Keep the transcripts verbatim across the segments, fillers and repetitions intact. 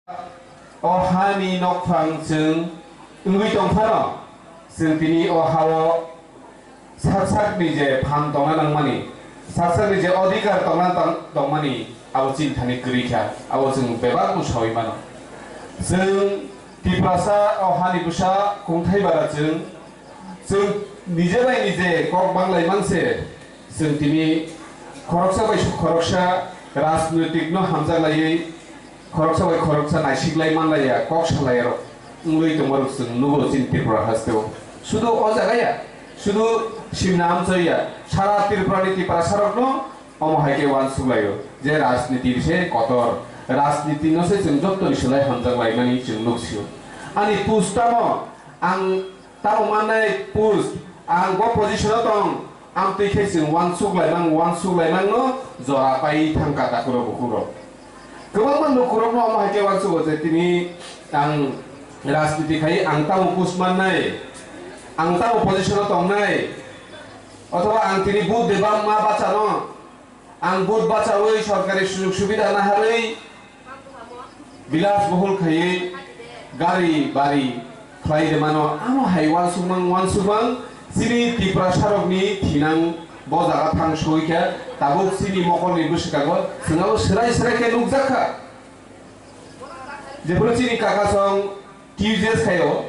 O hani nokphang chwng wngwi tong phano, chwng tini o hao sak sakni je phan tongna nangmani, sak sakni je odhikar tongna tang-, tongmani, abo chini thani kwrwi kha, abo chwng bebak no sawi mano. Chwng Tiprasa o hani bwsa kungthai bara chwng, chwng nije bai nije kok banglai manse, chwng tini khoroksa bai khoroksa rajnoitik no hamjak laiwi, khoroksa bai khoroksa naisik lai manlaiya, kok salairok wngwi tongmarok chwng nugo chini Tripura hasteo. Sudu o jaga ya, sudu Simna amchoi ya, sara Tripura ni Tiprasa rokno omo hai khe uansuk laio je rajniti se kotor, rajniti no se chwng jottoni slai hamjak laimani chwng nuk sio. Ani post tamo ang tamo mannai post, ang bo position o tong, amtwi khe chwng uansuk laimang, uansuk laimang no jora pai thangka takhuro bukhuro. Kwbangma lukurokno omo hai khe uansugo je tini ang rajniti khai ang tamo post mannai, ang tamo position o tongnai, othoba ang tini vote deba ma bachano, ang vote bachawi sorkari sujug subida naharwi bilas bohol khaiwi gari bari khlai de mano, amo hai uansukmang uansukmang chini Tiprasarokni thinang bo jaga thang soi khe tabuk chini mokolni bwswkango chwngno swrai swrai khe nukjak kha. Jephuru chini kakasong T U J S khaio,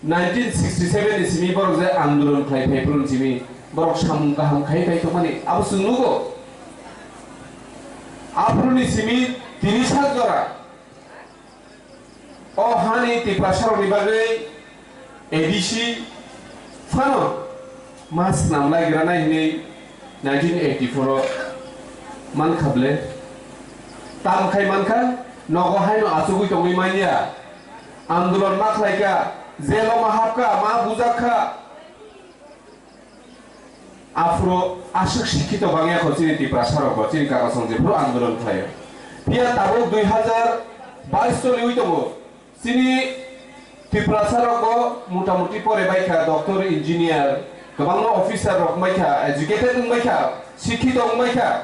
nineteen sixty seven ni simi borok je andolon khlai phai phuru simi borok samung kaham khai phai tongmani abo chwng nugo. Aphuru ni simi tini sak jora o hani Tiprasarokni bagwi A D C phano ma swnam lai granai hinwi nineteen eighty four o mankha ble. Tam khai mankha, nogo haino achugwi tongwi manya. Andolon ma khlaikha, jelo ma hapkha, ma bujakha. Aphuru aswk sikhito bangya kho chini Tiprasarokbo, chini kakasong jephuru andolon khlaio. Phiya tabuk dui hazar bais choliwi tongo. Chini Tiprasarokbo motamuti pore baikha, doctor, engineer, kwbangma officer rok wngbaikha, educated wngbaikha, sikhito wngbaikha.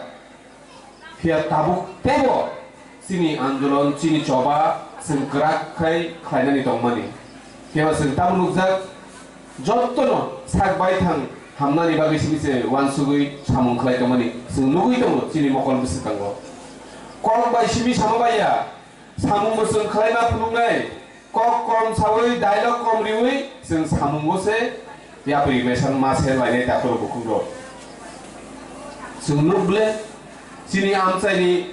Phiya tabuk teibo chini andolon, chini choba chwng kwrak khai khlainani tongmani. Phiya chwng tamo nukjak, jottono sak baithang hamnani bagwi simi se uansugwi samung khlai tongmani chwng nugwi tongo chini mokol bwswkango. Kok bai simi sama baiya, samungbo chwng khlaima phunuknai. Kok kom sawi, dialogue kom riwi, chwng samungo se yapri mesan ma se lainai takhurok bukhuk rok. Chwng nuk ble, chini amchaini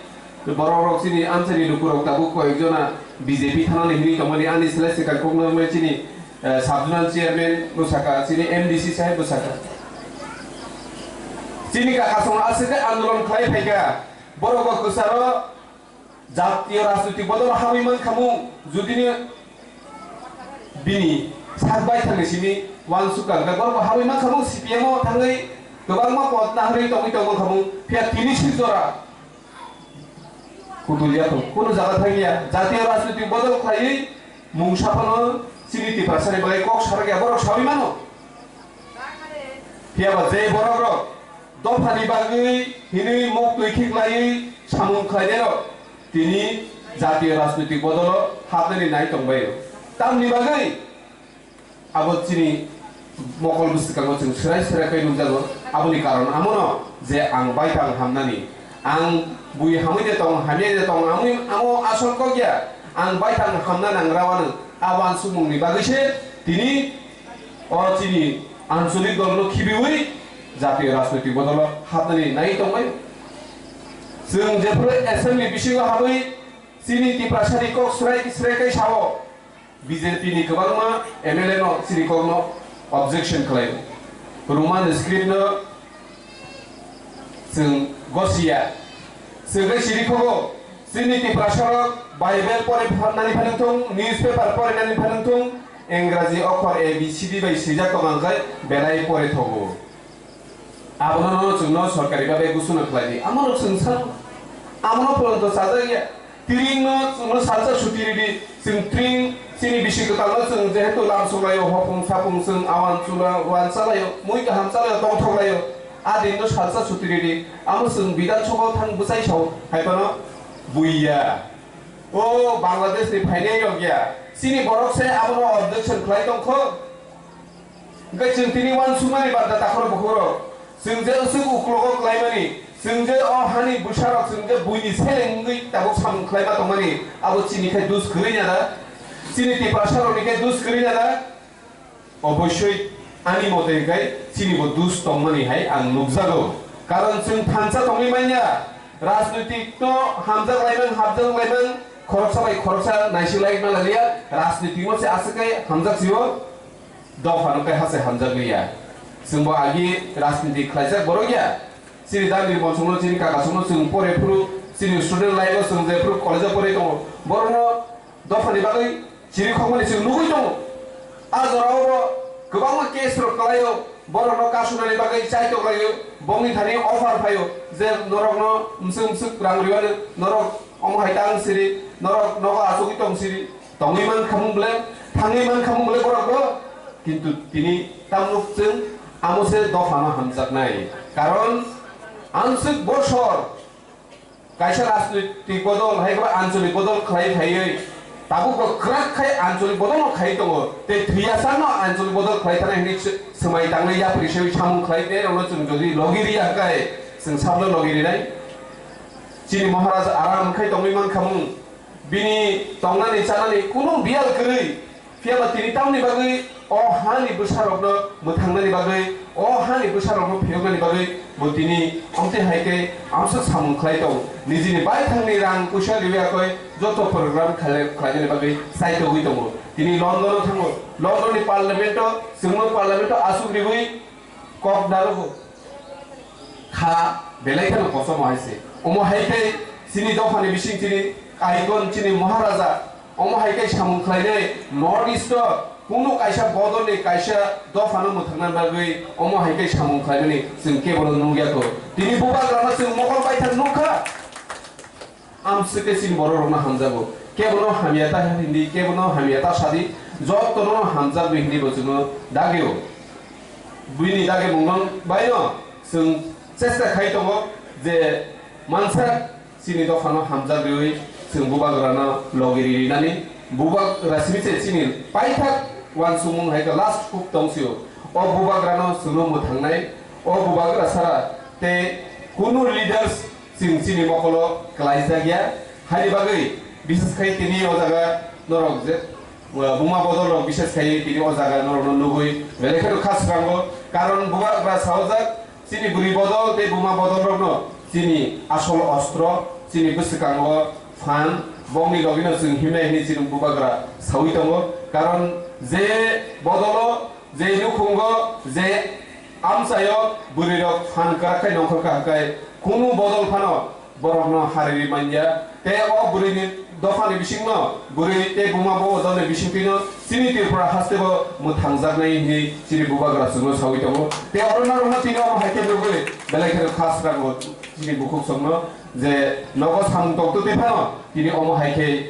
borok rok, chini amchaini lukurok tabuk koyek jona B J P thanani hinwi tongmani ani selai swkang kokno wngmani chini, eh, sub zonal chairman bwsaka, chini M D C saheb bwsaka. Chini kakasong aswk khe andolon khlai phaikha, borok bo kwcharo Jatiyo rajnoitik bodol habwi mankhamung, judini bini sak baithangni simi uansukha, hwnkhe borokbo habwi mankhamung C P M o thangwi kwbangma pod naharwi tongwi tongmankhamung, phiya tini sik jora kutulya thung, kunu jaga thangya. Jatiyo rajnoitik bodol khlaiwi mungsa phano chini Tiprasani bagwi kok sarakya, borok sawi mano. Phiya ba je borok rok dophani bagwi hinwi muk twi khiklaiwi samung khlainai rok tini jatiyo rajnoitik bodolo hapnani nai tongbaio. Tamni bagwi abo chini mokol bwswkango chwng swrai swrai khe nukjago. Aboni karon amono je ang baithang hamnani, ang bui hamwi de tong, hamya de tong, amwi amo asol kok ya, ang baithang hamna nangra wano. Abo ang sumungni bagwi se tini o chini ancholik dolno khibiwi jatiyo rajnoitik bodolo hapnani nai tongbai. Chwng jephuru assembly bisingo habwi chini Tiprasani kok swrai swrai khe sao, B J P ni kwbangma M L A no chini kokno objection khlaio. Roman script no chwng gosiya. Chwng khe siri khogo, chini Tiprasarok Bible pore phanani phanang thung, newspaper pore nani phanang thung, Engraji okhor A B C D bai swijak tong ang khe belai pore thogo. Abono no chwngno sorkari babe gusuna khlai di. Amo no chwng sano, amo no poronto chajak ya. Tiring no chwngno salsa suti ridi, chwng tring chini bisi kwtal no chwng jehetu lam sunglaio, hopung sapung chwng awan chula wan chalaio, mui kaham chalaio, tongthok laio. A din no salsa suti ridi, amo chwng Bidhan Sabha thang bwchai sao, hai phano buiya. O Bangladesh ni phainai rok ya. Chini borok se abono objection khlai tongkho. Hwnkhe chwng tini uansukmani banda takhor bukhurok. Chwng je usuk uklogo klaimani, chwng je o hani bwsarok chwng je buini seleng wngwi tabuk samung khlaima tongmani, abo chini khe dus kwrwi na da? Chini Tiprasarokni khe dus kwrwi na da? Obossoi ani mote hwnkhe chini bo dus tongmani hai ang nukjago. Karon chwng thansa tongwi manya, rajnoitik no hamjak laimang, hamjak laimang, khoroksa bai khoroksa naisik lai ma lalia, rajnoitik no se aswk khe hamjak sio. Dopha no kaiha se hamjak liya. Chwng bo agi rajniti khlaijak borok ya. Chini dagni bonsong no, chini kaka song no chwng pore phuru, chini student life o chwng je phuru college o pore tongo. Borok no dopha ni bagwi chiri khokmani chwng nugwi tongo. A jora o bo kwbangma case rok kwlai o, borok no kasunani bagwi chaitok lai o, bongni thani offer phai o je norok no mswk mswk rang rwmani, norok omo hai tang siri, norok nogo achugwi tong siri. Tongwi man khamung ble, thangwi man khamung ble borok bo. Kintu tini tamnuk chwng amo se dopha no hamjaknai. Karon answk bosor kaisa rajnoitik bodol hai ba ancholik bodol khlai phaiwi tabuk bo kwrak khai ancholik bodol no khai tongo. Tei thwiya sano ancholik bodol khlai thana hinwi swmai tangnai yapri sewi samung khlai tei rokno chwng jodi logi riya hwnkhe chwng sabno logi rinai. Chini Maharaja aram khai tongwi man khamung. Bini tongnani chanani kunu biyal kwrwi, phiya ba tini tamni bagwi o hani bwsarokno mwthangnani bagwi, o hani bwsarokno phiyoknani bagwi bo tini omtwi hai khe amsa samung khlai tongo. Nijini baithangni rang puisa riwi akoi joto program khlai-, khlainani bagwi chaitogwi tongo. Tini London-o thango, London-ni parliament-o, chwngno parliament-o aswk riwi kok darogo kha belai kheno kosom hai se. Omo hai khe chini dophani bising chini icon chini Maharaja omo hai khe samung khlainai North East o kunu kaisa bodolni kaisa dophano mwthangna bagwi omo hai khe samung khlaimani chwng kebono nukya kho. Tini bubagrano chwng mokol baithang nukha. Amswk khe chini borok rokno hamjago. Kebono hamya ta hindi, kebono hamya ta sadi, jotono hamjakdi hindi bo chwngno dagio. Buini dagimung no baino chwng chesta khai tongo je mansa chini dophano hamjak riwi chwng bubagrano logi rinani. Bubagra simi se chini paithak uansukmung hai khe last hope tongsio. O bubagrano chwngno mwthangnai, o bubagra sara tei kunu leaders chwng chini mokolo klaijak ya. Haini bagwi, bises khai tini o jaga norok je, uh, buma bodol rok bises khai tini o jaga norokno nugwi belai kheno kha swrango. Karon bubagra saojak, chini bwrwi bodol tei buma bodol rokno chini asol ostro, chini bwswkango phan, bongni logino chwng himnai hwnwi chini bubagra sawi tongo. Karon je bodolo je nukhungo je amchaio bwrwirok phan kwrak khai nongkhor kha hwnkhe kunu bodol phano borokno hariri manya. Tei o bwrwini dophani bisingno bwrwi tei buma bo bodolni bisingtwino chini Tripura hasteo mwthangjaknai hwnwi chini bubagra chwngno sawi tongo. Tei oro norokno tini omo hai khe nugwi belai kheno kha swrango chini bukhuk songno je nogo samung tongtwtwi phano tini omo hai khe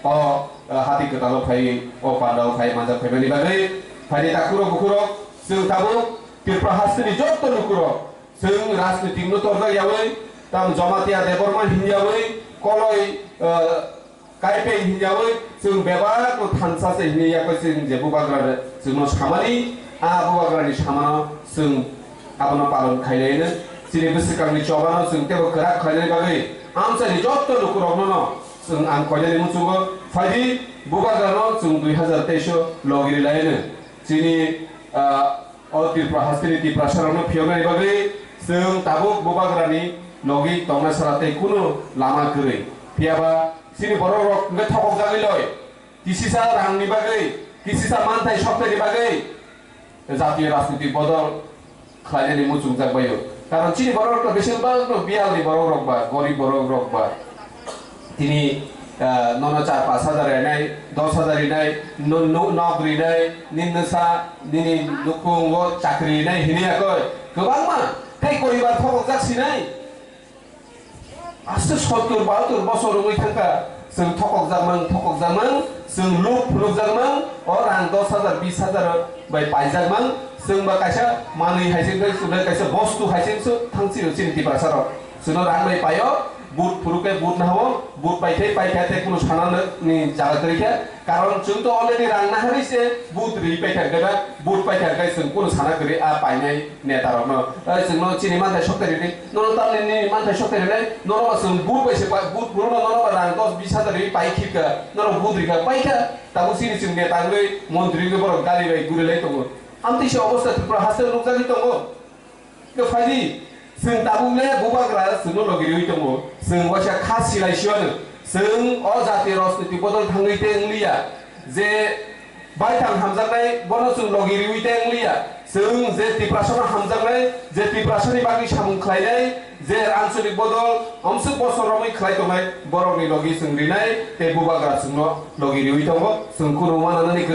o, uh, hati kwtalo phai o pandao phai manjak phaimani bagwi phaidi takhurok bukhurok chwng tabuk Tripura hasteni joto lukurok chwng rajnitik no torjak yawi tam Jamatia Debbarma hinyawi koloi, uh, Kaipeng hinyawi chwng bebak no thansa se hinwi yakwi chwng je bubagra chwngno samani a bubagrani samano chwng abono palon khailai no chini bwswkangni chobano chwng tebo kwrak khlainani bagwi amchaini joto lukurokno no chwng ang koinani muchungo phaidi bubagrano chwng dui hazar teis o logiri lai no chini, ah, o Tripura hasteni Tiprasarokno phiyoknani bagwi chwng tabuk bubagrani logi tongna sara tei kunu lama kwrwi. Phiyaba chini borok rok hwnkhe thokok jagwi loi. Kisisa rangni bagwi, kisisa manthai soktaini bagwi jatiyo rajnitik bodol khlainani muchungjak baio. Karon chini borok rok besi bangno biyalni borok rok ba, gorib borok rok ba. Tini, ah, nono char pash hajar rinai, dos hajar rinai, no-, no-, nok rinai, nini nwsa, nini nukhungo chakri rinai hinwi yakoi. Kwbangma, tei koribar thokokjak sinai. Aswk sottur bahattur bosor wngwi thangkha, chwng thokokjakmang, thokokjakmang, chwng luk phunukjakmang, o rang dos hajar, bis hajar bai paijakmang, chwng ba kaisa manwi hai se wngkha, chwng kaisa bostu hai se wngkha, thang chini, chini Tiprasa rok. Chwngno rang bai paio, Vote phuru khe vote nahao, vote paikhe paikha tei kunu sana ni jaga kwrwi khe. Karon chwng to already rang naharwi se vote rwi paikha khe ba vote paikha khe chwng kunu sana kwrwi a painai neta rokno. Ai chwngno chini manthai sokthai rwdi, nono tamni nini manthai sokthai rwnai, nono ba chwng vote bai se pa-, vote phuru no nono ba rang dos bis hajar rwi pai khipkha, nono vote rwkha paikha, tabuk chini chwng neta wngwi montri wngwi borok gari bai guri lai tongo. Amtwi se obostha Tripura haste nukjagwi tongo. Khe phaidi, chwng tabuk le bubagra chwngno logi riwi tongo. Chwng waisa kha silai siyano. Chwng o jati rajniti bodol thangwi te wngliya. Je baithang hamjaknai bono chwng logi riwi te wngliya. Chwng je Tiprasano hamjaknai, je Tiprasani bagwi samung khlainai, je ancholik bodol omswk bosor romwi khlai tongnai, borokni logi chwng rinai tei bubagra chwngno logi riwi tongo. Chwng kunu uananani kwrwi.